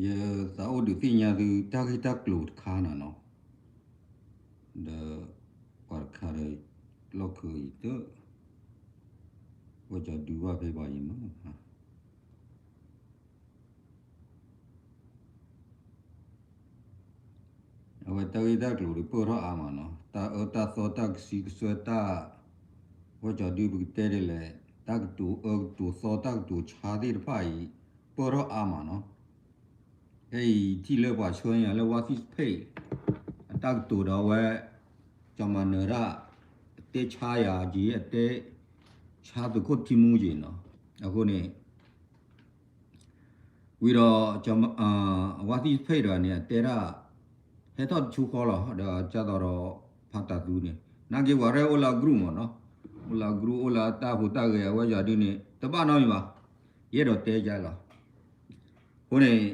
ယသးအိၣ်ဒုးသ့ၣ်ညါသုတၢ်ဂ့ၢ်တၢ်ကျိၤတခါန့ၣ်နီၤ, ဒီးပှၤတခါဒီး လီၢ်ခၢအံၤတၢ် ဝဲကၠီဒုဘၣ်ဖဲပှၤအံၤမး အဝဲတၢ်ဂ့ၢ်တၢ်ကျိၤဒုးပၢၢ်ထီၣ်အါမးနီၤ, တၢ်အၢတၢ်သီတၢ်ကဆံကစွဲတၢ်, ဝဲကၠီဒုပကတဲဒ်လဲၣ်, တၢ်ကတိၤအၢကတိၤသီတၢ်ကတိၤဆါသ့ၣ်တဖၣ်အံၤ ပၢၢ်ထီၣ်အါမးနီၤ. ဖဲအံၤထံၣ်လၢပှၤဆှၢန့ၢ်ယၤလၢ What is Pay အတၢ်ကတိၤဒီးအဝဲ ကၠီမၤနၢၤတၢ် အတဲဆါယၤက့ၤ အတဲဆါသုးခိၣ်ထံမူက့ၤနီၤ. အဃိန့ၣ် ဝံၤဒီး What is Pay တဂၤန့ၣ် အတဲဒၣ် ဟဲထီၣ်တဆူဃီလီၤ ဒီးကၢ်သိးဒီး ဖးတၢ်သူန့ၣ် နာ်က့ပှၤရဲၣ်အိၣ်လၢအ group မးနီၤ, အိၣ်လၢအ group အိၣ်လၢအတၢ်ဟူးတၢ်ဂဲၤ အဝဲကၠီဒုန့ၣ် တဘၣ်နီတမံၤဘၣ်, ယအဲၣ်ဒိးတဲယလီၤ. အဃိန့ၣ်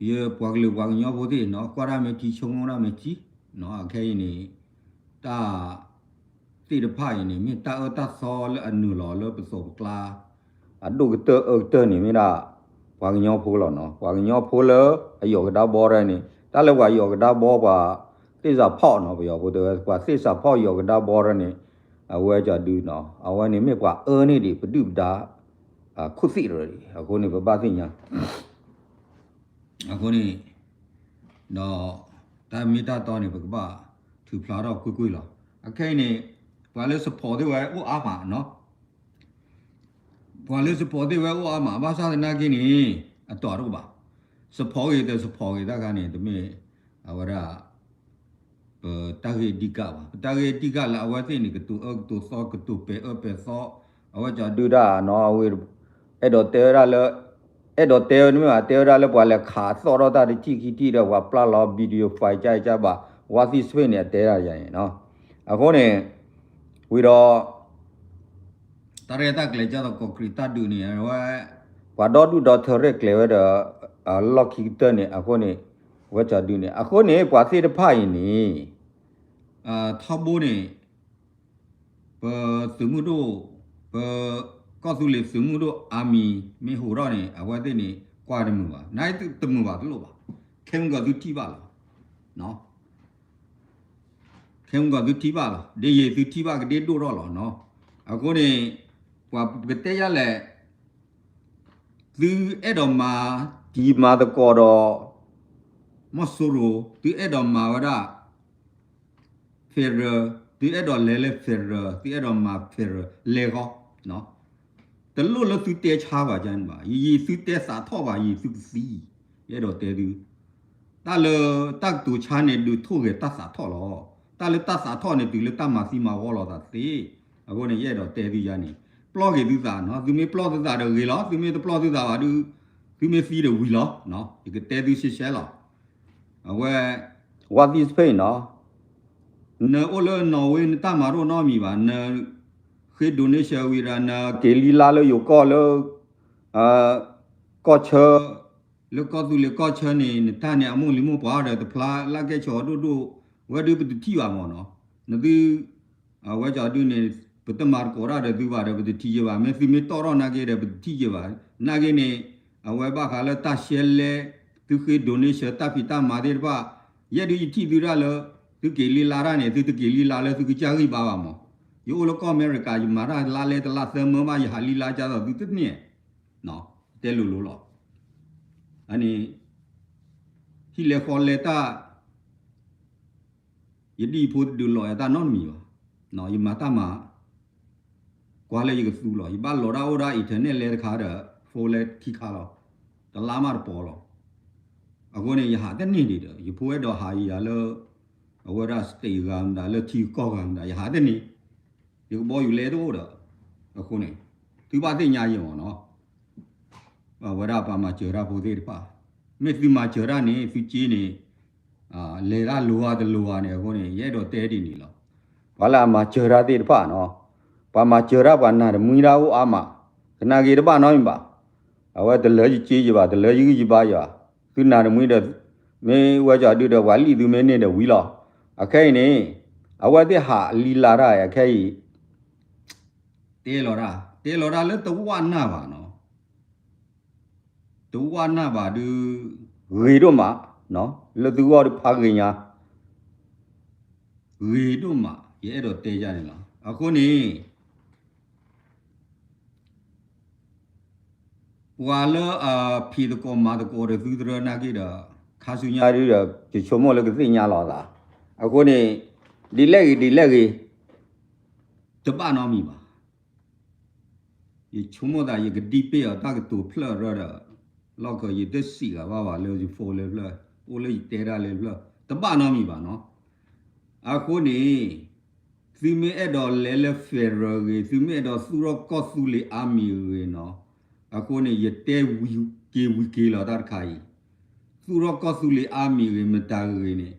ယပှၤကလုာ်ပှၤကညီဖိသ့ၣ်နီၤ ကွၢ်တၢ်မ့ၢ်ထံဆိကမိၣ်တၢ်မ့ၢ်ထံနီၤ, အခဲအံၤန့ၣ် တၢ်သ့ၣ်တဖၣ်အံၤန့ၣ် မ့ၢ်တၢ်အၢတၢ်သီလၢအနုာ်လီၤလၢပသိးပကျါ အဒိၣ်ကတၢၢ်အၢကတၢၢ်န့ၣ်မ့ၢ်ဒၣ် ပှၤကညီဖိလီၤနီၤ. ပှၤကညီဖိလၢအယီၢ်ကဒါဘီရဲၣ်န့ၣ် တၢ်လၢပှၤယီၢ်ကဒါဘီပှၤသ့ၣ်စးဖီၣ်နီၤ, ပယီၤဖိတဲဝဲ ပှၤသ့ၣ်စးဖီၣ်ယီၢ်ကဒါဘီရဲၣ်န့ၣ် အဝဲကၠီဒုနီၤ, အဝဲန့ၣ်မ့ၢ်ပှၤအၢန့ၢ်ဒံးပဒုၣ်ပဒါ ခိၣ်သ့ၣ်တရၢဒံး, အဃိန့ၣ် ပဘၣ်သ့ၣ်ညါ အဃိန့ၣ် ဒီး တၢ်မ့ၢ်တၢ်တီန့ၣ် ပကဘၣ်ထုးဖျါထီၣ်ကွ့ၢ်ကွ့ၢ်လီၤ. အခဲအံၤန့ၣ် ပှၤလၢ support သ့ၣ်ဝဲအိၣ်အါမးနီၤ, ပှၤလၢ support သ့ၣ်ဝဲအိၣ်အါမး ဘၣ်ဆၣ်သနာ်က့န့ၣ် အတီၢ်တအိၣ်ဘၣ်. support ဂ့ၤတ support ဂ့ၤတခါန့ၣ် တမ့ၢ် အဝဲဒၣ် ပတၢ်ဂ့ၢ်အဓိကဘၣ်. ပတၢ်ဂ့ၢ်အဓိကလၢအဝဲသ့ၣ်န့ၣ် ကတိၤအၢကတိၤသီ ကတိၤပဲာ်အၢပဲာ်သီ, အဝဲကၠီဒုတၢ်နီၤ, အဝဲ အဲၣ်ဒိးတဲဝဲဒၣ်လၢ အဲၣ်ဒိးတဲဝဲတမ့ၢ်ဘၣ်, တဲဝဲဒၣ်လၢပှၤလဲၤခးသီၣ်ထီၣ်တၢ်တထံၣ်ခံထံၣ်ဒီး ပှၤပျၢ်လီၤ video file ကၢ်အံၤကၢ်ဘၣ်, ဝါသံစဖ့ၣ်န့ၣ် အတဲဒၣ်ယၤန့ၣ်နီၤ. အဃိန့ၣ် ဝံၤဒီး တၢ်ရဲၣ်တၢ်ကျဲၤကၢ်သိးကီးကရံးတၢ်ဒုးန့ၣ် အဝဲ ပှၤဒီဒူၣ်ဒီထၢရဲၣ်ကျဲၤဝဲဒီး လီၢ်ခံကတၢၢ်န့ၣ် အဃိန့ၣ် ဝဲကၠီဒုန့ၣ် အဃိန့ၣ် ပှၤသ့ၣ်တဖၣ်အံၤန့ၣ် ထီဘိန့ၣ် ပသုးမုၢ်ဒိၣ် ပ ကီၢ်သူလ့ၤသုးမုၢ်ဒိၣ် army မ့ၢ်ဟူးထီၣ်န့ၣ် အဝဲသ့ၣ်န့ၣ် ကွၢ်တမုာ်ဘၣ်, နတမုာ်ဘၣ်တလိၣ်ဘၣ်, ခဲမုၢ်ကီၢ်သုထံၣ်ဘၣ်လီၤ. ခဲမုၢ်ကီၢ်သုထံၣ်ဘၣ်လီၤ, ဒ်ယံာ်သုထံၣ်ဘၣ်ကဒ့ဒိၣ်ထီၣ်လီၤနီၤ. အဃိန့ၣ် ပှၤပကတဲယၤလဲၣ်, သုအဲၣ်ဒိးမၤတံၤမၤသကိးဒီး မီၢ်စိရိၤ, သုအဲၣ်ဒိးမၤဝဲဒၣ် federal, သုအဲၣ်ဒိးလဲၤလၢ federal, သုအဲၣ်ဒိးမၤ federal လဲၤဃီ, တလိၣ်လၢသုတဲဆါဘၣ်န့ၣ်ဘၣ်, ယံာ်သုတဲသးထီၣ်ဘၣ် ယံာ်သုကသံ, ယအဲၣ်ဒိးတဲသု တၢ်လၢတၢ်ကတိၤဆါန့ၣ် ဒုးထိၣ်ဂဲၤတၢ်သးထီၣ်လီၤ. တၢ်လၢတၢ်သးထီၣ်န့ၣ် တုၤလၢတၢ်မၤသံမၤဝီလိာ်သးသ့. အဃိန့ၣ် ယအဲၣ်ဒိးတဲသုယၤန့ၣ် ပျီၢ်က့ၤသုသးနီၤ, သုမ့ၢ်ပျီၢ်သုသးဒီးဂ့ၤလီၤ, သုမ့ၢ်တပျီၢ်သုသးဘၣ်ဒုး သုမ့ၢ်သံဒီးဝံၤလီၤ. ယကတဲသုရှဲရှဲလီၤ. အဝဲ What is Pay နီၤ, နအိၣ်လၢ Norway နတၢ်မၤတအိၣ်နီတမံၤဘၣ်, နဃ့ donation ဝံၤဒီး နက့ၤလံလါလၢယိၤကီၢ်လၢ ကီၢ်ဆၢ လၢကီၢ်သူလ့ၤကီၢ်ဆၢန့ၣ် နတၢ်န့ၣ်အမိၢ်လံၤမိၢ်ပှၢ်ဒီး တဖျါလၢကဲဆီဒိၣ်ဒိၣ်, ဝဲဒုးပတထံၣ်ဘၣ်မ့ၢ်နီၤ. နသု အဝဲကၠီဒုန့ၣ် ပတမၤသကိးတၢ်ဒီးသုဘၣ်ဒီး ပတထံၣ်ယဲဘၣ်, မ့ၢ်သုမ့ၢ်တီၣ်ထီၣ်နာ်က့ဒီး ပတထံၣ်ယဲဘၣ်. နာ်က့န့ၣ် အဝဲဘၣ်ဃးလၢတၢ်ရှဲလဲၣ်, သုဃ့ donation တၢ်ဖံးတၢ်မၤသ့ၣ်တဖၣ်, ယဲဒုးယထံၣ်သုဒၣ်လၢ သုက့ၤလံလါတၢ်န့ၣ် သုတက့ၤလံလါလၢသုကစၢ်ဂံၢ်ဘါဘၣ်မ့ၢ်. ယအိၣ်လၢကီၢ်အမဲရကၤ ယမၤတၢ်လါလဲတလါသၢမၢဘၣ် ယဟးလံလါကၢ်သိးသုတန့ၢ်, တဲလိၤလိၤလီၤ. အန့ၣ် ဟံၣ်လဲၤဃီလဲၤတၢ် ယဒ်ဖိတဒုးလီၤယတၢ်နီတမံၤဘၣ်. ယမၤတၢ်မၤ ကွၢ်လၢယကသူလီၤ. ယဘၣ်လီၤတၢ်အိၣ်ဒၣ် internet လဲတခါဒီး phone လဲခံခါလီၤ. တလါမးတပီၤလီၤ. အဃိန့ၣ် ယဟးတန့ၢ်ဒံးဒီး ယဖိအဲၣ်ဒိးဟးယၤလၢ အဝဲဒၣ် state ဂၤမတၤ လၢထံကီၢ်ဂၤမတၤ ယဟးတန့ၢ်, ယကဘီယူၤလဲတအိၣ်ဒီး, အဃိန့ၣ် သုဘၣ်သ့ၣ်ညါယဲမ့ၢ်နီၤ. အဝဲဒၣ်ပှၤမၤစၢၤတၢ်ဖိသ့ၣ်တဖၣ်, မ့ၢ်သုမၤစၢၤတၢ်န့ၣ် သုစ့န့ၣ် လဲၤတၢ်လိၤဧါတလိၤဧါန့ၣ် အဃိန့ၣ် ယအဲၣ်ဒိးတဲဒ်န့ၣ်လီၤ. ပှၤလၢအမၤစၢၤတၢ်သ့ၣ်တဖၣ်နီၤ, ပှၤမၤစၢၤတၢ်ပှၤနၢ်တမှံတၢ်အိၣ်အါမး, သနာ်က့တဘၣ်နီတမံၤဘၣ်. အဝဲတလၢယစ့ယဘၣ်, တလၢယဂံၢ်ယဘါယဘၣ်, သုနၢ်တမှံဒီး မ့ၢ်ဝဲကၠီဒုဒီးပှၤလံၣ်သုမ့ၢ်န့ၢ်ဒီးဝံၤလီၤ. အခဲအံၤန့ၣ် အဝဲသ့ၣ်ဟးလံလါတၢ်အခဲအံၤ တဲလီၤတၢ် တဲလီၤတၢ်လၢတဝၢ်နၢ်ဘၣ်နီၤ, တဝၢ်နၢ်ဘၣ်ဒုး ဂ့ၤဒိၣ်မး, လၢသုဂီၢ်ဒုးဖးဂ့ၤညါ, ဂ့ၤဒိၣ်မး ယအဲၣ်ဒိးတဲယၤန့ၣ်လီၤ. အဃိန့ၣ် ပှၤလၢအဖံးသကိးမၤသကိးဒီးသုသရၢနာ်က့ဒီး ခါဆူညါဒုးဒီး ယဆိကမိၣ်လၢကသ့ၣ်ညါလီၤသး. အဃိန့ၣ် ဒ်လဲၣ်ဂ့ၤ ဒ်လဲၣ်ဂ့ၤ တဘၣ်နီတမံၤဘၣ်. ယဆိကမိၣ်သး ယကဒံးပ့ၢ်အီၤတၢ်ကတိၤဖျၢၣ်ရၢဒီး လီၢ်ခၢ ယတစံးဂၤဘၣ်ဘၣ်လၢယဖိလၢဖျၢၣ်, အိၣ်လၢယတဲဒၣ်လၢဖျၢၣ် တဘၣ်နီတမံၤဘၣ်နီၤ. အဃိန့ၣ် သုမ့ၢ်အဲၣ်ဒိးလဲၤလၢ federal ဂ့ၤ, သုမ့ၢ်အဲၣ်ဒိးသူၣ်ထီၣ်ကီၢ်သူလ့ၤ army ဂ့ၤနီၤ, အဃိန့ၣ် ယတဲဝံၤက့ၤဝံၤက့ၤလီၤတၢ်တခါအံၤ, သူၣ်ထီၣ်ကီၢ်သူလ့ၤ army ဂ့ၤ မတၤဂ့ၤန့ၣ်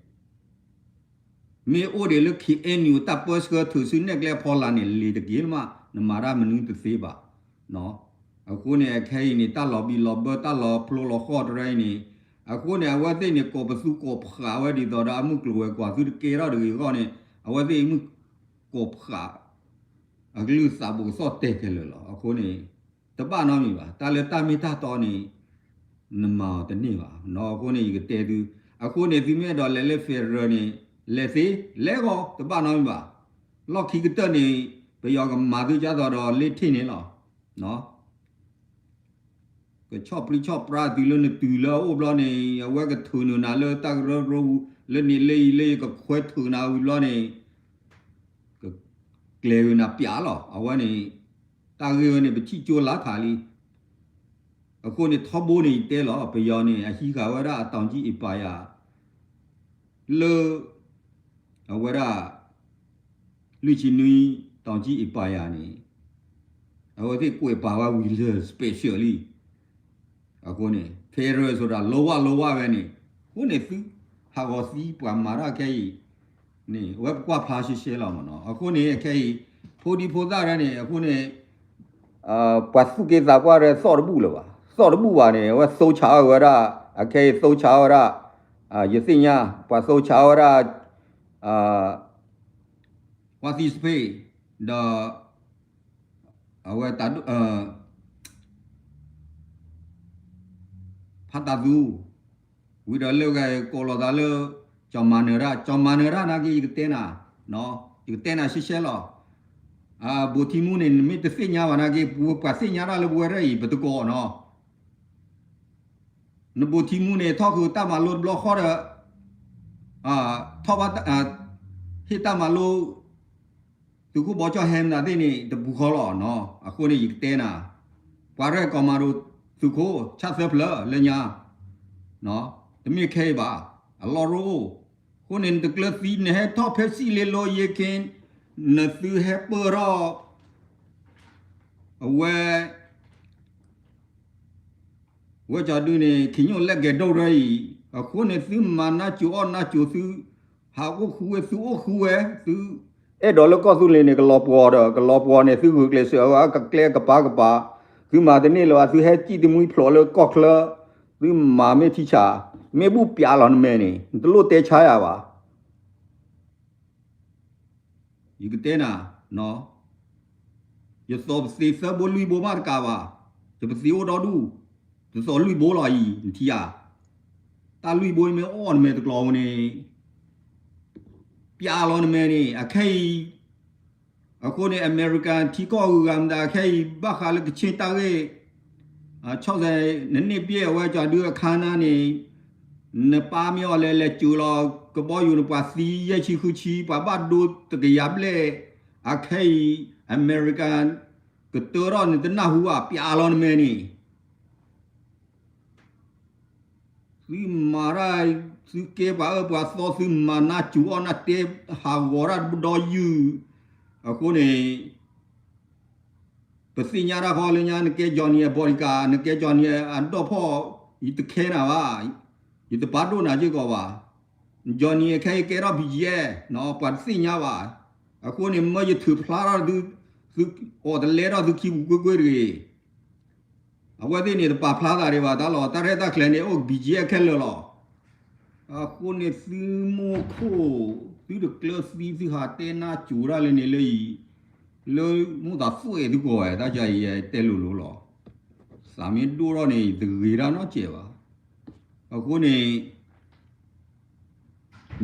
မ့ၢ်အိၣ်ဒံးလၢ ခ့ၣ်အဲၣ်ယူၣ် တၢ်ပၢဆှၢထုးစုနဲၣ်ကျဲအဖီလာ်န့ၣ် လ့ၤတက့ၢ်လၢမး, နမၤတၢ်မနုၤတသ့ဘၣ်. အဃိန့ၣ် အခဲအံၤန့ၣ် တၢ်လီၤဘံၣ်လီၤဘၢ တၢ်လီၤဖျိလီၤဃီတရၢအံၤန့ၣ်, အဃိန့ၣ် အဝဲသ့ၣ်န့ၣ် ကိးပသူကိးပဃာ်ဝဲဒ်သိးဒီးအမုၢ်ကျိၤဝဲၤကွာ် သုတကဲထီၣ်တဂ့ၤအဂီၢ်န့ၣ် အဝဲသ့ၣ်မုၢ်ကိးပဃာ် အကလုၢ်သးဘိးကသီၣ်တဲာ်ခဲလၢာ်လီၤ. အဃိန့ၣ် တဘၣ်နီတမံၤဘၣ်. တၢ်လၢတၢ်မ့ၢ်တၢ်တီန့ၣ် နမၤအီၤတန့ၢ်ဘၣ်နီၤ. အဃိန့ၣ် ယကတဲသု, အဃိန့ၣ် သုမ့ၢ်အဲၣ်ဒိးလဲၤလၢ federal န့ၣ် လဲၤသ့, လဲၤဂီၤ တဘၣ်နီတမံၤဘၣ်. လီၢ်ခံကတၢၢ်န့ၣ် ပယီၤကမၤသုကၢ်သိးဒီးလ့ထံၣ်န့ၣ်လီၤ. ကဆီၣ်ပြံဆီၣ်ပြါတုၤလၢနတုၤလၢအအိၣ်ဘျီန့ၣ် အဝဲကထုးနုာ်နၤလၢတၢ်ကရၢကရိပူၤ လၢန့ၣ်လၢအံၤ လၢယကခွဲးထုးနၤဝံၤဘျီန့ၣ် ကကျဲၤဝဲနၤပျးလီၤ. အဝဲန့ၣ် တၢ်ဂ့ၢ်ဝဲန့ၣ် ပထံၣ်ကၠိလါထးလံ. အဃိန့ၣ် ထီဘိန့ၣ် ယတဲလီၤ ပယီၤန့ၣ် အဟံးဃာ်ဝဲဒၣ်အ တောင်ကြီး empire လၢ အဝဲဒၣ် လွံၢ်ဆံနွံ တောင်ကြီး empire န့ၣ် အဝဲသ့ၣ်ကွဲးပာ်ဝဲဝံၤလၢ special လံ. အဃိန့ၣ် federal ဆိုတာ လုံးဝလုံးဝ ဝဲန့ၣ်, အဃိန့ၣ်သု ဟးဂီၤသံပှၤမၤတၢ်ခဲအံၤ န့ၣ် အဝဲပကွၢ်ဖျါရှဲရှဲလီၤမ့ၢ်နီၤ. အဃိန့ၣ် ခဲအံၤ ဖိဒံဖိသၣ်ရၢန့ၣ် အဃိန့ၣ် ပှၤသူၣ်က့သးပှၢ်ရၢသီၣ်တဘူၣ်လၢၤဘၣ်, သီၣ်တဘူၣ်ဘၣ်န့ၣ် အဝဲသိဆးဝဲဒၣ်, အခဲအံၤသိဆးဝဲဒၣ်, ယသ့ၣ်ညါ ပှၤသိဆးဝဲဒၣ် ဝါသံစဖ့ၣ် ဒီး အဝဲ ဖးတၢ်သူ ဝံၤဒီးလၢဂၤကိးလီၤသးလၢ ကၠီၤမၤနၢၤတၢ်, ကၠီၤမၤနၢၤတၢ်နာ်က့ ယကတဲနၤ, ယကတဲနၤရှဲရှဲလီၤ. ဘိၣ်ထံမူန့ၣ် နမ့ၢ်တသ့ၣ်ညါဘၣ်နာ်က့ ပဝဲပှၤသ့ၣ်ညါတၢ်လၢပဝဲဒၣ်အံၤ ပတကိးနီၤ. နဘိၣ်ထံမူန့ၣ် ထီၣ်ဃုာ်တၢ်မၤလိတဘျီဃီဒီး ထီၣ်ဘၣ် ဟ့ၣ်တၢ်မၤလိ သုးခိၣ်ဘီကၠီၣ်ဟဲမနုၤသ့ၣ်န့ၣ် တပူၤဃီလီၤနီၤ. အဃိန့ၣ် ယကတဲနၤ, ပှၤရဲၣ်ကီၢ်မၤရိၤသုးခိၣ် ဆၣ်သၢဖျၢၣ်လၢညါ, တမ့ၢ်ခဲအံၤဘၣ်, အလီၢ်ရိအိၣ်. အဃိန့ၣ် နတကျၢၤသံ နဟဲထီၣ်ဖဲစံၣ်လ့လိယ့ခ့ နသုဟဲပၢၢ်ထီၣ် အဝဲ ဝဲကၠီဒုန့ၣ် ခ့ညိၣ်လဲၣ်ကဲၤဒိၣ်ရၢအံၤ, အဃိန့ၣ် သုမၤနၢ်စိၤအီၣ်နၢ်စိၤ သုဟးအိၣ်ဃုဝဲ သုအိၣ်ဃုဝဲ သုအဲၣ်ဒိးလၢကီၢ်သူလ့ၤန့ၣ် ကလီၤပှီၤဒီး ကလီၤပှီၤန့ၣ် သုဂုာ်ကျဲးစၢးဝဲ ကကျဲကပၤကပၤ, သုမၤတန့ၢ်လၢၤဘၣ် သုဟဲစံၣ်တမှံဖျိးလၢကီၢ်ချၢ, သုမၤမ့ၢ်ထံဆး, မ့ၢ်ဘူၣ်ပျးလီၤနမဲာ်န့ၣ် နတလိၣ်တဲဆါယၤဘၣ်. ယကတဲနၤ, ယသိးပသ့သၢဘိလွံၢ်ဘိမးတကးဘၣ်, ယပသ့အိၣ်ဒီဒူၣ်, တသိးလွံၢ်ဘိလီၤအံၤ နထံၣ်ဧါ. တၢ်လွံၢ်ဘိမ့ၢ်အိၣ်နမဲာ်တကျိၤန့ၣ် ပျးလီၤနမဲာ်န့ၣ် အခဲအံၤ, အဃိန့ၣ် အမဲရကၤထံကီၢ်ဂုၤဂၤမတၤ အခဲအံၤ ဘၣ်ဃးလၢကဆ့ၣ်တၢ်ဂ့ၢ် ဆီၣ်သဲး နန့ၢ်ပျဲၢ်အဝဲကၠီဒုအခါနၤန့ၣ် နပၢ်မ့ၢ်အီၤလဲၤလဲၤစိၤလီၤ ကဘီယူၤန့ၣ် ပှၤသံယဲၢ်ဆံဃုဆံ ပှၤဘၣ်ဒိတကယၤဘျဲၣ်, အခဲအံၤ အမဲရကၤ ကတၢထီၣ်နတနၢ်ဟူဘၣ် ပျးလီၤနမဲာ်န့ၣ် သုမၤတၢ်, သုကဲပှၤအၢပှၤသီ သုမၤနၢ်စူၤအီၣ်နၢ်တဲ ဟးဂီၤတၢ်တဘျီယုၢ်, အဃိန့ၣ် ပသ့ၣ်ညါတၢ်ဃီလၢညါ နကဲ Johnny အ bodyguard နကဲ Johnny အဒီၣ်ဖီၣ်, ယတခဲနၤဘၣ်, ယတပာ်ဒိၣ်နၤစ့ၢ်ကီးဘၣ်. Johnny အခဲအံၤကဲထီၣ် ဘံၣ်ယဲ, ပှၤတသ့ၣ်ညါဘၣ်. အဃိန့ၣ် မၢယထုးဖျါထီၣ်သု, သုအီၣ်တလဲထီၣ်သုခံပူၤကွ့ၢ်ကွ့ၢ်တဂ့ၤ အဝဲသ့ၣ်န့ၣ် တပာ်ဖျါသးဒံးဘၣ် တၢ်လီၤ တၢ်ရဲၣ်တၢ်ကျဲၤန့ၣ် အိၣ် ဘံၣ်ယဲ ခဲလၢာ်လီၤ. အဃိန့ၣ် သုမိၢ်ခိၣ်, သုတကျၢၤသံ သုဟးတဲနၢ်စူၤတၢ်လၢန့ၣ်လၢအံၤ, လၢမိၢ်သးသွဲၣ်သုကီၢ်ဝဲ တၢ်ကယဲတဲလိၤလိၤလီၤ. သးမ့ၢ်ဒိၣ်ထီၣ်န့ၣ် တဂ့ၤတၢ်နီတစဲးဘၣ်. အဃိန့ၣ်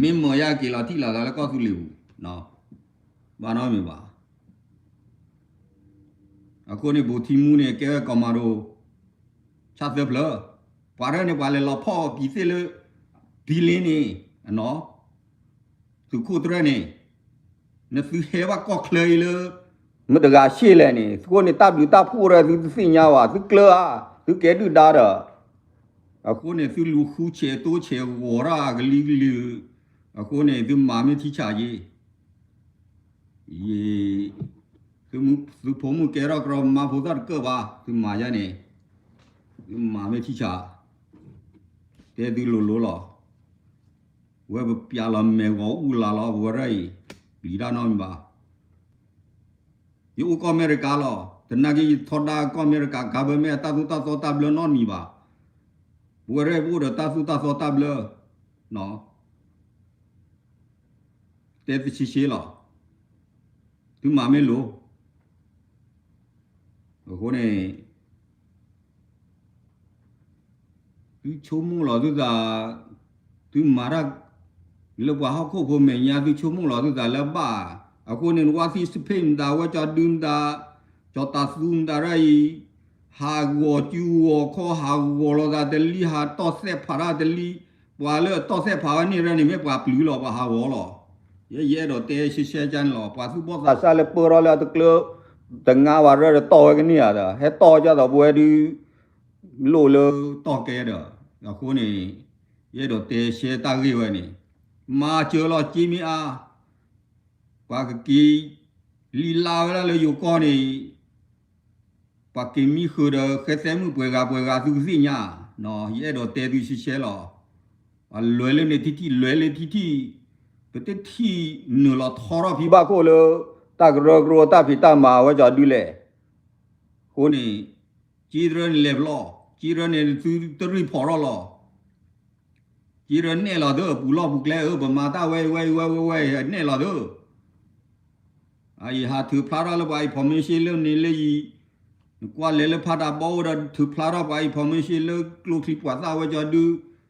မ့ၢ်မၢယၤက့ၤလီၤထံၣ်လီၤသးလၢကီၢ်သူလ့ၤပူၤ, ဘၣ်နီတမံၤဘၣ်. အဃိန့ၣ် ဘိးထံမူန့ၣ် ကဲဝဲကီၢ်မၤဒိၣ် ဆၣ်သၢဖျၢၣ်, ပှၤရဲၣ်န့ၣ် ပှၤလဲၤလီၤဖီၣ်ကံၤသ့ၣ်လၢ ဘံလ့န့ၣ်, သုးခိၣ်တရဲၣ်န့ၣ်, နသုဟဲဘၣ်ကီၢ်ချၢအံၤလၢ မတၤဂၤရှ့လဲၣ်န့ၣ်, သုးခိၣ်န့ၣ် တၢ်ဘျုးတၢ်ဖှိၣ်ဒီး သုတသ့ၣ်ညါဘၣ်, သုကျၢၤဧါ, သုကဲဒုၣ်ဒါဒီး, အဃိန့ၣ် သုလူၤဃုဆဲးတိဆဲးဂီၤတၢ်ကလံၤကလုာ်, အဃိန့ၣ် သုမၤမ့ၢ်ထံဆးယ့ၣ် ယ သုဖိမုၣ်ကဲထီၣ်ကရီမါဖိသၣ်တကၢၢ်ဘၣ်, သုမၤယါန့ၣ်, သုမၤမ့ၢ်ထံဆး, တဲသုလိၤလိၤလီၤ. ဝဲပပျးလီၤမဲာ်ဂီၤအူလၢ်လီၤ ပဝဲဒၣ်အံၤ, ပျံၤတၢ်နီတမံၤဘၣ်. ယအိၣ်ကီၢ်အမဲရကၤလီၤ, တနာ်က့ယထီဒါကီၢ်အမဲရကၤ government တၢ်သိၣ်တၢ်သီတၢ်ဘျၢနီတမံၤဘၣ်. ပဝဲဒၣ်ပအိၣ်ဒီးတၢ်သိၣ်တၢ်သီတၢ်ဘျၢ, တဲသုရှဲရှဲလီၤ, သုမၤမ့ၢ်လိၤ, အဃိန့ၣ် သုဆိကမိၣ်လီၤသုသး, သုမၤတၢ်လၢပှၤဟီၣ်ခိၣ်ဖိမဲာ်ညါ သုဆိကမိၣ်လီၤသုသးလၢဘၣ်, အဃိန့ၣ် နဝါသံစဖ့ၣ်မတၤ ဝဲကၠီဒုမတၤ, ကၠီတၤသူမတၤရၣ်အံၤ, ဟးဂီၤစုဂီၤခီ ဟးဂီၤလီၤသးတလံ ဟးတီၢ်သဲးဖးတၢ်တလံ, ပှၤလၢအတီၢ်သဲးဖးဝဲန့ၣ်ရၣ်န့ၣ် မ့ၢ်ပှၤပျုၤလီၤ ပှၤဟးဂီၤလီၤ. ယ ယအဲၣ်ဒိးတဲရှဲရှဲကန့ၣ်လီၤ, ပှၤသူၣ်ဘီၣ်သးစၢ်လၢပၢၢ်ထီၣ်လၢအတကျၢၤ တငါဝဲရၢဒီးတီၢ်ဝဲကန့ၢ်ဧါဒီး ဟဲတီၢ်ကၢ်သိးပဝဲဒုး လိၣ်လၢတီၢ်ကဲဒီး, အဃိန့ၣ် ယအဲၣ်ဒိးတဲရှဲတၢ်ဂ့ၢ်ဝဲန့ၣ်, မၤစၢၤလီၤစ့မ့ၢ်အါ, ပှၤကက့ၤ လံလါဝဲဒၣ်လၢယိၤကီၢ်န့ၣ်, ပှၤက့ၤမံဃုာ်ဒီး ဃဲသဲမုၣ်ပှဲၤဂၤပှဲၤဂၤသုကသ့ၣ်ညါ, ယအဲၣ်ဒိးတဲသုရှဲရှဲလီၤ. လွဲလၢန့ၣ်ထံထံၣ် လွဲလၢထံထံၣ်, ပတထံၣ်နုာ်လီၤထီထီၣ်ဖံဘၣ်ခိၣ်လၢ တၢ်ကရၢကရိတၢ်ဖံးတၢ်မၤဝဲကၠီဒုလဲၣ်. အဃိန့ၣ် က့တရၢန့ၣ်လဲၤဘျီ, က့တရၢန့ၣ်သုတရံးဖီၣ်ထီၣ်လီၤ. က့တရၢနဲၣ်လီၤသၢ ပူၤလီၢ်ပူၤကျဲဧၢ ပမၤတၢ်ဝဲဝဲဝဲဝဲဝဲ နဲၣ်လီၤသၢ အအံၤဟးထုးဖျါထီၣ်လၢပှၤ information လၢန့ၣ်လၢအံၤ, နကွၢ်လဲၤလၢဖးတၢ်ဘီအိၣ်ဒီးထုးဖျါထီၣ်ပှၤ information လၢကျိချံပှၤသၣ်ဝဲကၠီဒု,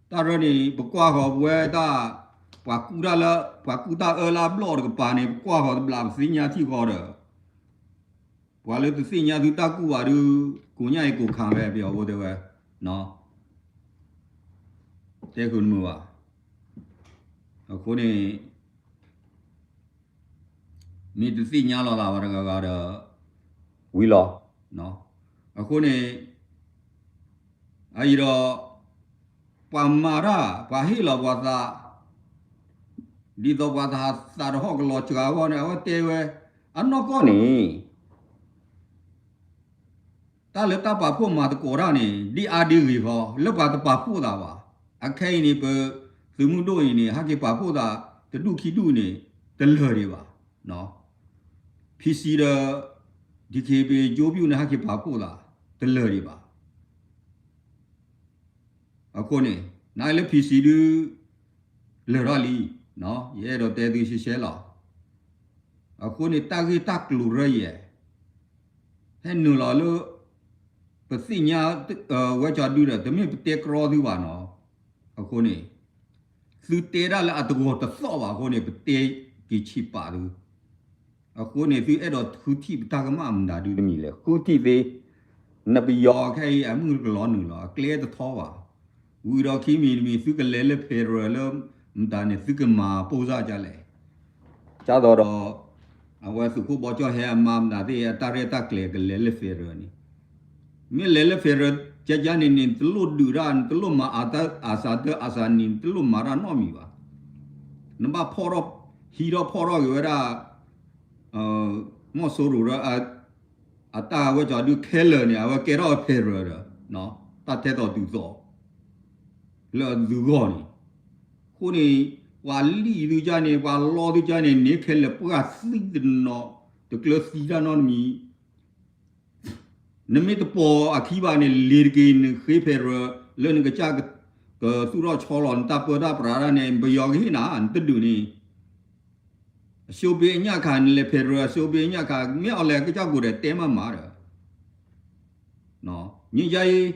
တၢ်ရၢန့ၣ် ပကွၢ်ဃီၤပဝဲတၢ်, ပှၤကူၣ်တၢ်လၢ ပှၤကူၣ်တၢ်အၢလၢအဘျီၣ်တကပၤန့ၣ် ပကွၢ်ဃီၤတဘျီပသ့ၣ်ညါထံၣ်ဃီဒီး ပှၤလၢတသ့ၣ်ညါသုတၢ်ကူၣ်ဘၣ်ဒုး ကိးညါအံၤကိးခါဝဲ ပယီၤဖိတဲဝဲ, တဲဃုာ်နမုာ်ဘၣ်. အဃိန့ၣ် မ့ၢ်တသ့ၣ်ညါလီၤသးဘၣ်တဂၤဂၤဒီး ဝံၤလီၤ. အဃိန့ၣ် အအံၤဒီး ပှၤမၤတၢ် ပှၤဟ့ၣ်လီၤပှၤသး ဒ်သိးပှၤသးဟးသးတဟီၣ်ကလီၤစှၤအဂီၢ်န့ၣ် အဝဲတဲဝဲ အနီၢ်ကီၢ်န့ၣ် တၢ်လၢတၢ်ပာ်ဖှိၣ်မၤသကိးတၢ်န့ၣ် ဒ်အါဒ်ဂ့ၤဃီ လၢပှၤတပာ်ဖှိၣ်သးဘၣ်. အခဲအံၤန့ၣ် ပသုးမုၢ်ဒိၣ်အံၤန့ၣ် ဟဲက့ၤပာ်ဖှိၣ်သး တဒူၣ်ခံဒူၣ်န့ၣ် တလၢာ်ဒံးဘၣ်. ဖံစံဒီး ဒံၣ်ခ့ပ့ၤကၠိပူၤန့ၣ် ဟဲက့ၤပာ်ဖှိၣ်သး တလၢာ်ဒံးဘၣ်. အဃိန့ၣ် နလၢဖံစံဒု လၢာ်ထီၣ်လံ, ယအဲၣ်ဒိးတဲသုရှဲရှဲလီၤ. အဃိန့ၣ် တၢ်ဂ့ၢ်တၢ်ကျိၤရၢယဲၢ် ဟဲနုာ်လီၤလၢ ပသ့ၣ်ညါ ဝဲကၠီဒုဒီး တမ့ၢ်ပတဲကြီသုဘၣ်နီၤ. အဃိန့ၣ် သုတဲဒၣ်လၢအတဂီၤတသီၣ်ဘၣ်အဃိန့ၣ် ပတဲက့ၤဆံးပာ်သု. အဃိန့ၣ် သုအဲၣ်ဒိးဃုထံၣ်ပတၢ်ကမၣ်မတၤဒုတမံၤလဲၣ် ဃုထံၣ်သ့. နပယီၤခဲအံၤ အမုၢ်ကလီၤနုာ်လီၤ အကျဲတထီဘၣ်. ဝံၤဒီးခံမံၤတမံၤ သုကလဲၤလၢ federal လၢ မတၤန့ၣ် သုကမၤပိၢ်စၢ်ဒ်လဲၣ်. ကၢ်သိးဒီး အဝဲသုးခိၣ်ဘီကၠီၣ်ဟဲအမါမတၤသ့ၣ် အတၢ်ရဲၣ်တၢ်ကျဲၤကလဲၤလၢ federal န့ၣ် မ့ၢ်လဲၤလၢ federal ကၠၢ်ကၠၢ်န့ၣ်န့ၣ် နတလိၣ်ဒုးတၢ် နတလိၣ်မၤအသး အစၤတၢ်အစၤန့ၣ် နတလိၣ်မၤတၢ်နီတမံၤဘၣ်. နဘၣ်ဖီၣ်ထီၣ် ဟံးထီၣ်ဖီၣ်ထီၣ်က့ၤဝဲဒၣ် မီၢ်စိရိၤဒီး အတၢ်ဝဲကၠီဒုခဲလၢာ်န့ၣ် အဝဲကဲထီၣ် federal ဒီး တၢ်ထဲသိးတုၤသိး လၢအသုဂီၢ်န့ၣ် အဃိန့ၣ် ပှၤလံၣ်သုကၢ်န့ၣ် ပှၤလီသုကၢ်န့ၣ် န့ၣ်ခဲလၢာ်ပှၢ်သံတနီၤ တကျၢၤသံတၢ်နီတမံၤ နမ့ၢ်တပိာ်အခံဘၣ်န့ၣ် လ့ၤတက့ၤ နဃ့ federal လၢနကစၢ်ကသူၣ်ထီၣ်ဆီလီၤ နတၢ်ပၢတၢ်ပြးတၢ်န့ၣ် ပယီၤကဟ့ၣ်နၤ နတဒုးန့ၣ် အရှုံးပေးအညံ့ခံ နလဲၤ federal အရှုံးပေးအညံ့ခံ မ့ၢ်အီၤလဲၣ် ကစၢ်ကိးဒီးတဲမးမးဒီး ငြိမ်းချမ်းရေး